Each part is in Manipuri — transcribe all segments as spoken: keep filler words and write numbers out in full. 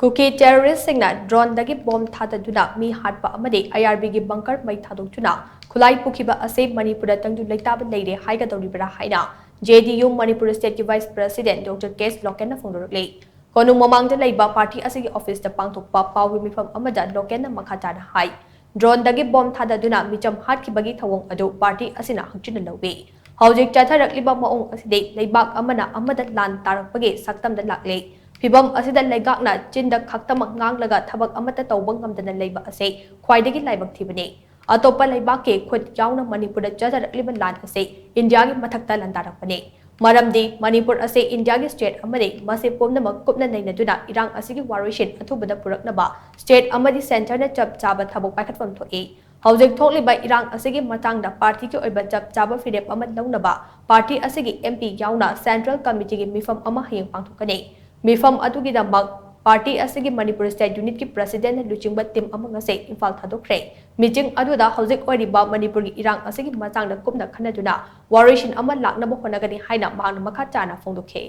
ꯀꯨꯀꯤ ꯇꯦꯔꯣꯔꯤꯁꯁꯤꯡꯅ ꯗ꯭ꯔꯣꯟꯗꯒꯤ ꯕꯣꯝ ꯊꯥꯗꯗꯨꯅ ꯃꯤ ꯍꯥꯠꯄ ꯑꯃꯗꯤ ꯑꯥꯏ ꯑꯥꯔ ꯕꯤꯒꯤ ꯕꯪꯀꯔ ꯃꯩ ꯊꯥꯗꯣꯛꯇꯨꯅ ꯈꯨꯠꯂꯥꯏ ꯄꯨꯈꯤꯕ ꯑꯁꯤ ꯃꯅꯤꯄꯨꯔꯗ ꯇꯪꯗꯨ ꯂꯩꯇꯥꯕ ꯂꯩꯔꯦ ꯍꯥꯏꯒꯗꯧꯔꯤꯕ꯭ꯔꯥ ꯍꯥꯏꯅ ꯖꯦ ꯗꯤ ꯌꯨ ꯃꯅꯤꯄꯨꯔ ꯁ꯭ꯇꯦꯠꯀꯤ ꯚꯥꯏꯁ ꯄ꯭ꯔꯁꯤꯗꯦꯟꯠ ꯗꯣꯛꯇꯔ ꯀꯦ ꯑꯦꯁ ꯂꯣꯀꯦꯟꯅ ꯐꯣꯡꯗꯣꯔꯛꯂꯤ꯫ ꯀꯣꯅꯨꯡ ꯃꯃꯥꯡꯗ ꯂꯩꯕ ꯄꯥꯔꯇꯤ ꯑꯁꯤꯒꯤ ꯑꯣꯐꯤꯁꯇ ꯄꯥꯡꯊꯣꯛꯄ ꯄꯥꯎꯒꯤ ꯃꯤꯐꯝ ꯑꯃꯗ ꯂꯣꯀꯦꯟꯅ ꯃꯈꯥ ꯇꯥꯅ ꯍꯥꯏ, ꯗ꯭ꯔꯣꯟꯗꯒꯤ ꯕꯣꯝ ꯊꯥꯗꯗꯨꯅ ꯃꯤꯆꯝ ꯍꯥꯠꯈꯤꯕꯒꯤ ꯊꯧꯑꯣꯡ ꯑꯗꯨ ꯄꯥꯔꯇꯤ ꯑꯁꯤꯅ ꯍꯛꯆꯤꯟꯅ ꯂꯧꯏ꯫ ꯍꯧꯖꯤꯛ ꯆꯠꯊꯔꯛꯂꯤꯕ ꯃꯑꯣꯡ ꯑꯁꯤꯗꯤ ꯂꯩꯕꯥꯛ ꯑꯃꯅ ꯑꯃꯗ ꯂꯥꯟ ꯇꯥꯔꯛꯄꯒꯤ ꯁꯛꯇꯝꯗ ꯂꯥꯛꯂꯦ꯫ ꯐꯤꯚꯝ ꯑꯁꯤꯗ ꯂꯩꯉꯥꯛꯅ ꯆꯤꯟꯗ ꯈꯛꯇꯃꯛ ꯉꯥꯡꯂꯒ ꯊꯕꯛ ꯑꯃꯠꯇ ꯇꯧꯕ ꯉꯝꯗꯅ ꯂꯩꯕ ꯑꯁꯤ ꯈ꯭ꯋꯥꯏꯗꯒꯤ ꯂꯥꯏꯕꯛ ꯊꯤꯕꯅꯤ꯫ ꯑꯇꯣꯞꯄ ꯂꯩꯕꯥꯛꯀꯤ ꯈꯨꯠ ꯌꯥꯎꯅ ꯃꯅꯤꯄꯨꯔꯗ ꯆꯠꯊꯔꯛꯂꯤꯕ ꯂꯥꯟ ꯑꯁꯤ ꯏꯟꯗꯤꯌꯥꯒꯤ ꯃꯊꯛꯇ ꯂꯥꯟꯗꯥꯔꯛꯄꯅꯤ꯫ ꯃꯔꯝꯗꯤ ꯃꯅꯤꯄꯨꯔ ꯑꯁꯤ ꯏꯟꯗꯤꯌꯥꯒꯤ ꯁ꯭ꯇꯦꯠ ꯑꯃꯅꯤ꯫ ꯃꯁꯤ ꯄꯨꯝꯅꯃꯛ ꯀꯨꯞꯅ ꯅꯩꯅꯗꯨꯅ ꯏꯔꯥꯡ ꯑꯁꯤꯒꯤ ꯋꯥꯔꯣꯏꯁꯤꯟ ꯑꯊꯨꯕꯗ ꯄꯨꯔꯛꯅꯕ ꯁ꯭ꯇꯦꯠ ꯑꯃꯗꯤ ꯁꯦꯟꯇꯔꯅ ꯆꯞ ꯆꯥꯕ ꯊꯕꯛ ꯄꯥꯏꯈꯠꯐꯝ ꯊꯣꯛꯏ꯫ ꯍꯧꯖꯤꯛ ꯊꯣꯛꯂꯤꯕ ꯏꯔꯥꯡ ꯑꯁꯤꯒꯤ ꯃꯇꯥꯡꯗ ꯄꯥꯔꯇꯤꯒꯤ ꯑꯣꯏꯕ ꯆꯞ ꯆꯥꯕ ꯐꯤꯔꯦꯞ ꯑꯃ ꯂꯧꯅꯕ ꯄꯥꯔꯇꯤ ꯑꯁꯤꯒꯤ ꯑꯦꯝ ꯄꯤ ꯌꯥꯎꯅ ꯁꯦꯟꯇ꯭ꯔꯦꯜ ꯀꯃꯤꯇꯤꯒꯤ ꯃꯤꯐꯝ ꯑꯃ ꯍꯌꯦꯡ ꯄꯥꯡꯊꯣꯛꯀꯅꯤ꯫ ꯃꯤꯐꯝ ꯑꯗꯨꯒꯤꯗꯃꯛ ꯄꯥꯔꯇꯤ ꯑꯁꯤꯒꯤ ꯃꯅꯤꯄꯨꯔ ꯁ꯭ꯇꯦꯠ ꯌꯨꯅꯤꯠꯀꯤ ꯄ꯭ꯔꯁꯤꯗꯦꯟꯠꯅ ꯂꯨꯆꯤꯡꯕ ꯇꯤꯝ ꯑꯃ ꯉꯁꯤ ꯏꯝꯐꯥꯜ ꯊꯥꯗꯣꯛꯈ꯭ꯔꯦ꯫ ꯃꯤꯇꯤꯡ ꯑꯗꯨꯗ ꯍꯧꯖꯤꯛ ꯑꯣꯏꯔꯤꯕ ꯃꯅꯤꯄꯨꯔꯒꯤ ꯏꯔꯥꯡ ꯑꯁꯤꯒꯤ ꯃꯇꯥꯡꯗ ꯀꯨꯞꯅ ꯈꯟꯅꯗꯨꯅ ꯋꯥꯔꯣꯏꯁꯤꯟ ꯑꯃ ꯂꯥꯛꯅꯕ ꯍꯣꯠꯅꯒꯅꯤ ꯍꯥꯏꯅ ꯃꯍꯥꯛꯅ ꯃꯈꯥ ꯇꯥꯅ ꯐꯣꯡꯗꯣꯛꯈꯤ꯫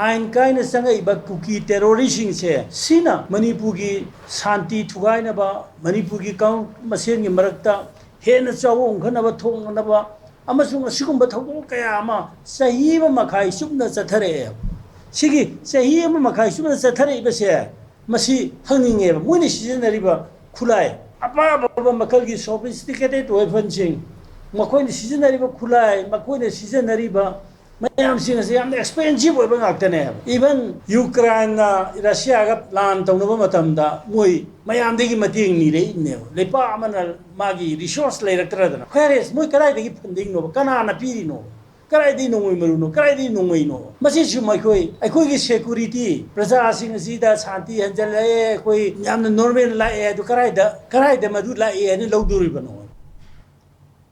ꯑꯥꯏꯟ ꯀꯥꯏꯅ ꯆꯪꯉꯛꯏꯕ ꯀꯨꯀꯤ ꯇꯦꯔꯣꯔꯤꯁꯁꯤꯡꯁꯦ ꯁꯤꯅ ꯃꯅꯤꯄꯨꯔꯒꯤ ꯁꯥꯟꯇꯤ ꯊꯨꯒꯥꯏꯅꯕ, ꯃꯅꯤꯄꯨꯔꯒꯤ ꯀꯥꯡꯂꯨꯞ ꯃꯁꯦꯟꯒꯤ ꯃꯔꯛꯇ ꯍꯦꯟꯅ ꯆꯥꯎꯕ ꯎꯪꯈꯠꯅꯕ ꯊꯣꯛꯅꯅꯕ ꯑꯃꯁꯨꯡ ꯑꯁꯤꯒꯨꯝꯕ ꯊꯧꯗꯣꯛ ꯀꯌꯥ ꯑꯃ ꯆꯍꯤ ꯑꯃ ꯃꯈꯥꯏ ꯆꯨꯞꯅ ꯆꯠꯊꯔꯛꯑꯦ꯫ ꯁꯤꯒꯤ ꯆꯍꯤ ꯑꯃ ꯃꯈꯥꯏ ꯆꯨꯞꯅ ꯆꯠꯊꯔꯛꯏꯕꯁꯦ ꯃꯁꯤ ꯍꯪꯅꯤꯡꯉꯦꯕ, ꯃꯣꯏꯅ ꯁꯤꯖꯤꯟꯅꯔꯤꯕ ꯈꯨꯠꯂꯥꯏ, ꯑꯄꯥ ꯑꯄꯥꯕ ꯃꯈꯜꯒꯤ sophisticated weaponsꯁꯤꯡ, ꯃꯈꯣꯏꯅ ꯁꯤꯖꯤꯟꯅꯔꯤꯕ ꯈꯨꯠꯂꯥꯏ, ꯃꯈꯣꯏꯅ ꯁꯤꯖꯤꯟꯅꯔꯤꯕ ꯃꯌꯥꯝꯁꯤꯡ ꯑꯁꯤ ꯌꯥꯝꯅ expensive ꯑꯣꯏꯕ ꯉꯥꯛꯇꯅꯦꯕ꯫ Even Ukraineꯅ Russiaꯒ ꯂꯥꯟ ꯇꯧꯅꯕ ꯃꯇꯝꯗ ꯃꯣꯏ ꯃꯌꯥꯝꯗꯒꯤ ꯃꯇꯦꯡ ꯅꯤꯔꯛꯏꯕꯅꯦꯕ꯫ ꯂꯩꯄꯥꯛ ꯑꯃꯅ ꯃꯥꯒꯤ resource ꯂꯩꯔꯛꯇ꯭ꯔꯗꯅ꯫ Where is, ꯃꯣꯏ ꯀꯗꯥꯏꯗꯒꯤ fundingꯅꯣꯕ? ꯀꯅꯥꯅ ꯄꯤꯔꯤꯅꯣꯕ? ꯀꯗꯥꯏꯗꯒꯤ ꯅꯣꯡꯃꯩ ꯃꯔꯨꯅꯣ? ꯀꯗꯥꯏꯗꯒꯤ ꯅꯣꯡꯃꯩꯅꯣ? ꯃꯁꯤꯁꯨ ꯃꯈꯣꯏ, ꯑꯩꯈꯣꯏꯒꯤ security, ꯄ꯭ꯔꯖꯥꯁꯤꯡ ꯑꯁꯤꯗ ꯁꯥꯟꯇꯤ ꯍꯟꯖꯜꯂꯛꯑꯦ, ꯑꯩꯈꯣꯏ ꯌꯥꯝꯅ normal ꯂꯥꯛꯑꯦ, ꯑꯗꯨ ꯀꯗꯥꯏꯗ, ꯀꯗꯥꯏꯗ ꯃꯗꯨ ꯂꯥꯛꯑꯦ ꯍꯥꯏꯅ ꯂꯧꯗꯣꯔꯤꯕꯅꯣ?